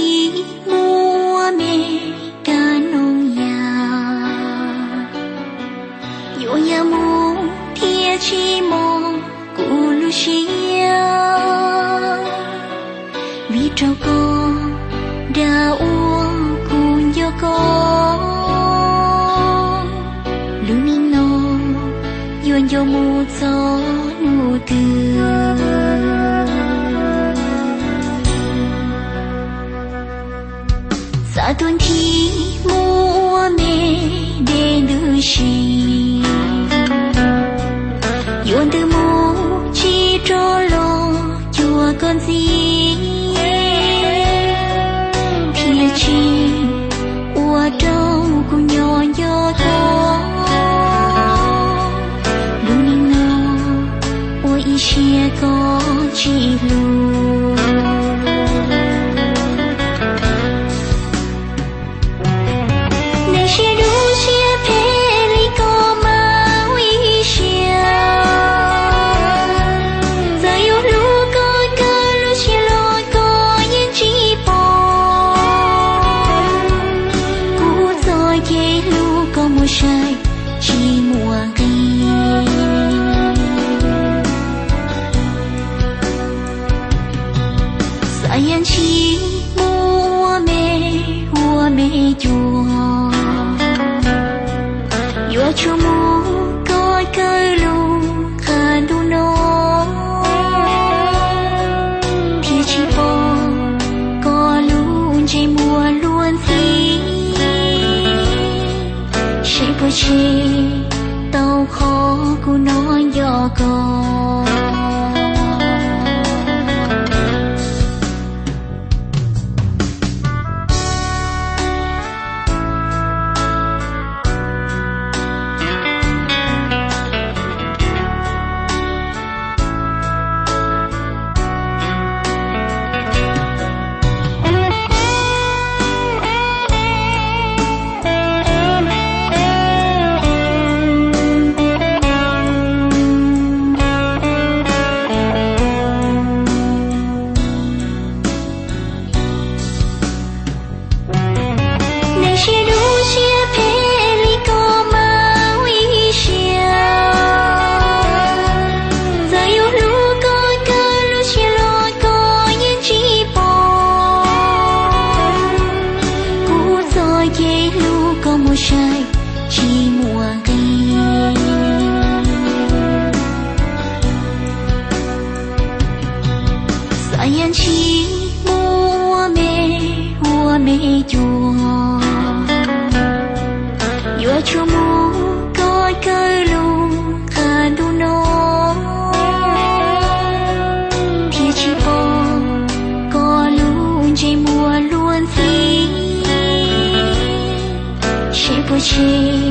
tsis muaj me kab noog yas, yuav yas mus thiaj tsis mob kuv lub siab. Vim rau koj, dag uas kuv nco koj, lub neej no yuav nco mus txog hnub twg. Xav tuaj nthi mus ua me dej ntws si, yuav ntws mus tsis rov los cuag koj ntxiv. Thiaj tsis ua rau kuv nyob nco koj, lub neej no ua ib siab koj tsis hlub. Neeg siab dub siab phem li koj mas ua ib siab, txawm yuav hlub koj kawg lub siab los koj yeej tsis pom. Kuv txoj kev hlub koj muab saib tsis muaj nqis. Xav yam ntshis mus ua me, ua me cuag, yuav tsum mus koj kawg lub qab ntuj no. Thiaj tsis pom koj lub ntsej muag luag ntxhi, seb puas tseg tau qhov kuv hnov nco koj. Neeg siab dub siab phem li koj mas ua ib siab, txawm yuav hlub koj kawg lub siab los koj yeej tsis pom. Kuv txoj kev hlub koj muab saib tsis muaj nqis. Xav yam ntshis mus ua me, ua me cuag, yuav tsum mus koj kawg lub qab ntuj no. Thiaj tsis pom koj lub ntsej muag luag ntxhi, seb puas tseg